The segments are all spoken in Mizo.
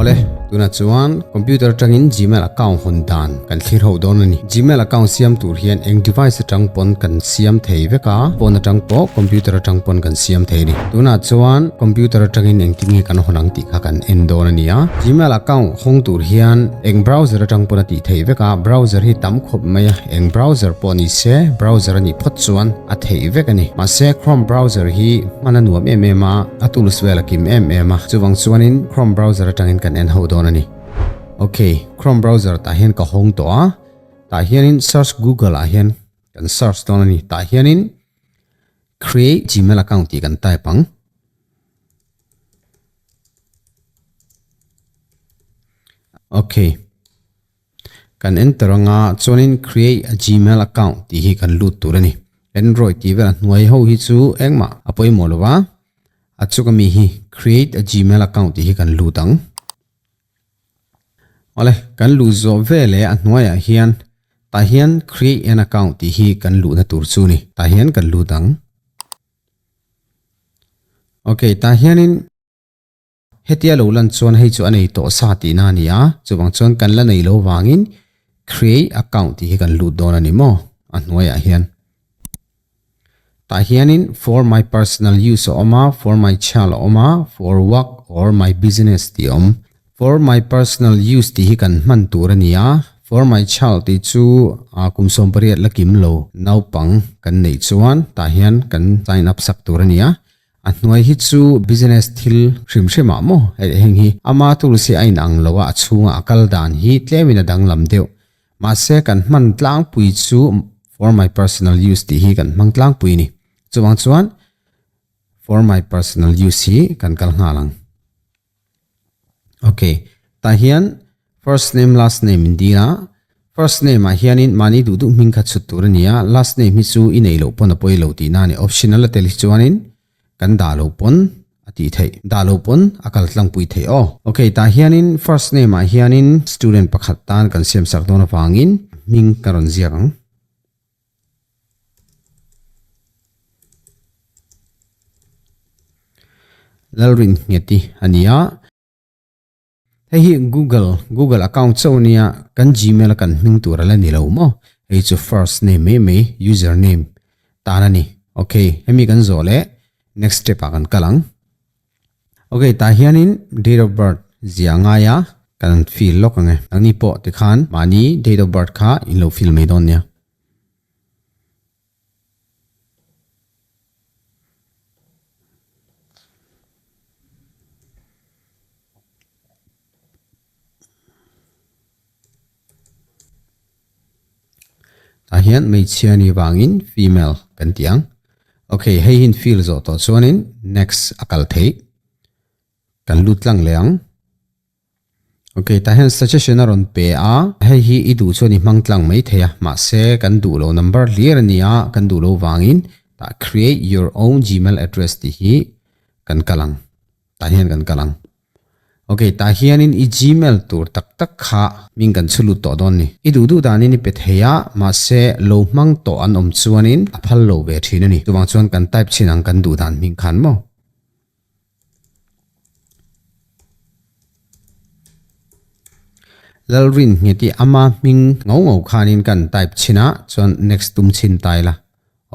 Awle, tunah chuan computer atangin Gmail account hawn dan kan thlir ho dawn a ni. Gmail account siam tur hian eng device atang pawn kan siam thei vek a, phone atang pawh computer atang pawn kan siam thei a ni. Tunah chuan computer atangin engtin nge kan hawn ang tih kha kan en dawn a ni a. Gmail account hawng tur hian eng browser atang pawn a tih theih vek a, browser hi tam khawp mai a, eng browser pawh ni se browser a nih phawt chuan a theih vek a ni. Mahse Chrome browser hi hman a nuam em em a, a tools vel a kim em em a, chuvang chuanin Chrome browser atangin kan en ho dawn a ni. Ok, Chrome browser tah hian ka hawng tawh a, tah hianin search Google ah hian kan search dawn a ni. Tah hianin create Gmail account tih kan type ang. Ok. Kan enter anga chuanin create a gmail account tih hi kan lut tur a ni. Android tih vel a hnuai ho hi chu engmah a pawimawh lo va, a chuk ami hi create a gmail account tih hi kan lut ang. Awle, kan luh zawh veleh a hnuaiah hian tah hian create an account tih hi kan luhna tur chu ni. Tah hian kan lut ang. Ok, tah hianin. Hetia lo lan chuan hei chu a nei tawh sa tihna a ni a, chuvang chuan kan la nei lo vangin create account tih hi kan lut dawn a ni maw a hnuaiah hian. Tah hianin for my personal use a awm a, for my child a awm a, for work or my business tih a awm. For my personal use tih hi kan hman tur a ni a, for my child tih chu kum 18 la kim lo naupang kan neih chuan tah hian kan sign up sak tur a ni a, A hnuai hi chu business thil hrim hrim ah maw hei heng hi ama tools hi a in ang lo a, a chhunga a kal dan hi tlemin a danglam deuh. Mahse kan hman tlangpui chu for my personal use tih hi kan hmang tlangpui a ni. Chuvang chuan for my personal use hi kan kal nghal ang. Ok, tah hian first name last name in dil a, first name ah hianin mahni duh duh hming kha chhut tur a ni a, last name hi chu i neih loh pawn a pawi lo tihna a ni, optional a tel hi chuanin kan dah loh pawn a tih theih, dah loh pawn a kal tlangpui theih aw. Ok, tah hianin first name ah hianin student pakhat tan kan siam sak dawn avangin hming ka rawn ziak ang. Lalrin Ngheti a ni a. Hei hi Google, Google account chauh a nia, kan Gmail a kan hming tur a la ni lo maw? Hei chu first name mai mai, user name tan a ni. Ok, hemi kan zawh leh next step ah kan kal ang. Ok, tah hianin date of birth zia ngai a, kan fill lawk ang e. Nangni pawh tikhan mahni date of birth kha in lo fill mai dawn nia. Tah hian hmeichhia ni vangin female kan ti ang. Ok, hei hin fill zawh tawh chuanin next a kal theih. Kan lut tlang leh ang. Ok, tah hian suggestion a rawn pe a, hei hi i duh chuan i hmang tlang mai thei a, mahse kan duh lo number hlir a ni a, kan duh lo vangin tah create your own gmail address tih hi kan kal ang, tah hian kan kal ang. Ok, tah hianin i gmail tur tak tak kha hming kan chhu lut tawh dawn ni. I duh duh danin i pe thei a, mahse lo hmang tawh an awm chuanin a phal lo ve thin a ni. Chuvang chuan kan type chhin ang kan duh dan hming khan maw. Lalrin Ngheti ama hming ngau ngau khanin kan type chhin a, chuan next tum chhin ta ila.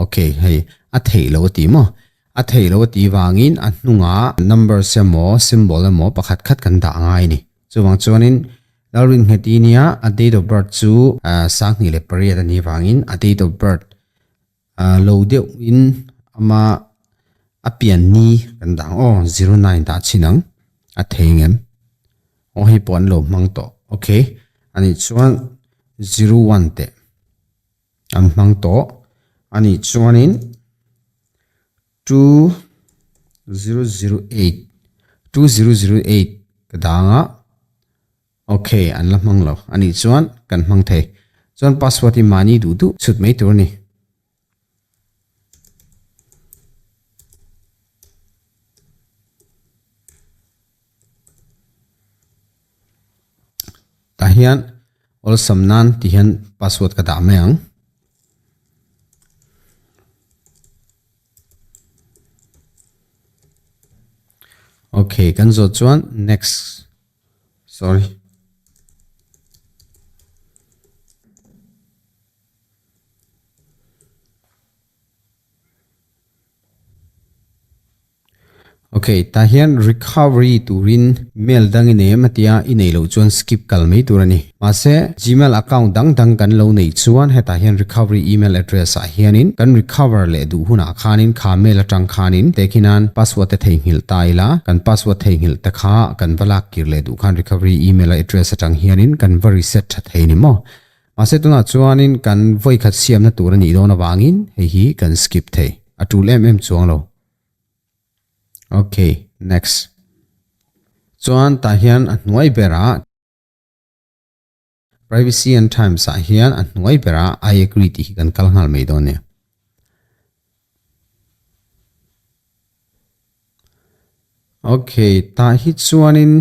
Ok, hei a theih lo a ti maw? A theih lo a tih vangin a hnungah numbers emaw symbol emaw pakhat khat kan dah ngai a ni. Chuvang chuanin Lalrin Ngheti nia a date of birth chu 2008 a nih vangin a date of birth lo deuh in ama a pian ni kan dah ang aw 09 dah chhin ang a thei ngem aw hei pawh an lo hmang tawh ok anih chuan 01 teh an hmang tawh anih chuanin 2008 2008 ka dang a Ok, an la hmang lo. Anih chuan kan hmang thei. Chuan password hi mahni duh duh chhut mai tur a ni. Tah hian awlsam nan ti hian password ka dah mai ang. Ok, kan zawh chuan next. Sorry. Ok, tah hian recovery turin mail dang i nei em atia i neih loh chuan skip kal mai tur a ni. Mahse, Gmail account dang dang kan lo neih chuan hetah hian recovery email address ah hianin kan recover leh duh hunah khanin kha mail atang khanin tekhinan password te theihnghilh ta ila, kan password theihnghilh te kha kan va lak kir leh duh khan recovery email address atang hianin kan va reset tha thei ni maw. Mahse tunah chuanin kan vawikhat siamna tur a nih dawn avangin hei hi kan skip thei. A tul em em chuang lo. Ok, next. Chuan tah hian a hnuai berah Privacy and Times ah hian a hnuai berah I agree tih hi kan kal nghal mai dawn nia. Ok, tah hi chuanin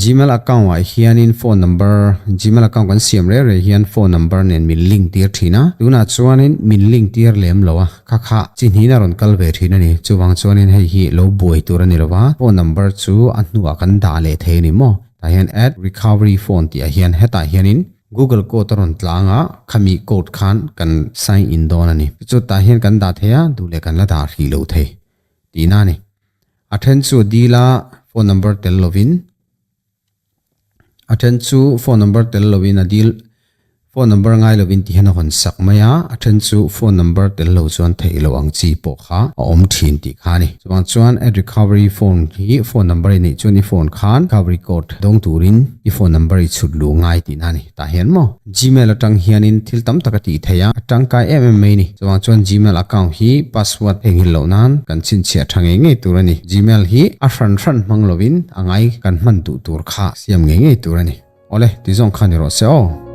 Gmail account ah hianin phone number, Gmail account kan siam reh reh hian phone number nen min link tir thin a. Tunah chuanin min link tir lem lo a, kha kha chi hnin a rawn kal ve thin a ni. Chuvang chuanin hei hi lo buai tur a ni lo va, phone number chu a hnuah kan dah leh thei a ni maw? Tah hian add recovery phone tih ah hian hetah hianin Google code a rawn tlang a, khami code khan kan sign in dawn a ni. Chu tah hian kan dah thei a, duh leh kan la dah hrih lo thei tihna a ni. A then chu dil a phone number tel lovin, a then chu phone number tel lovin a dil Phone number ngai lovin ti hian a hawn sak mai a, a then chu phone number tel lo chuan theih loh ang chi pawh kha a awm thin tih kha a ni. Chuvang chuan add recovery phone hi phone number i neih chuan i phone khan recovery code dawng turin i phone number i chhut luh ngai tihna a ni. Tah hian maw Gmail atang hianin thil tam tak a tih theih a, a tangkai em em mai a ni. Chuvang chuan Gmail account hi password theihnghilh loh nan kan chhinchhiah tha ngei ngei tur a ni. Gmail hi a hran hran hmang lovin a ngai kan hman duh tur kha siam ngei ngei tur a ni. Awle, ti zawng kha ni rawh se aw.